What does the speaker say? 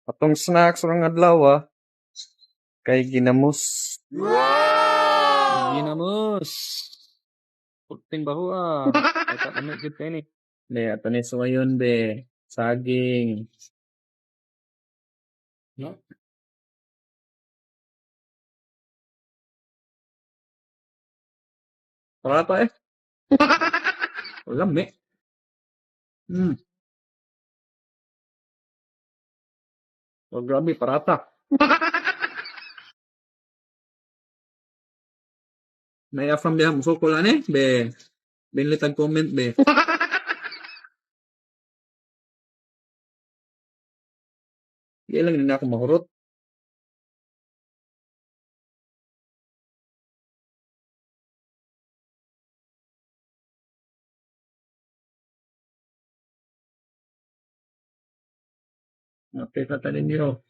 Atong snacks karong adlaw kay ginamos. Wow! Ginamos. Puting baho ah. Kahit ano gyud kay ni. Be, ato ni suwayon be. Saging. No? Parata eh. Lami. Oh, grabe, parata. Naya from diha musukol ani be. Binlit ang comment be. Di lang nila ako mahurot. Napita ta ninyo.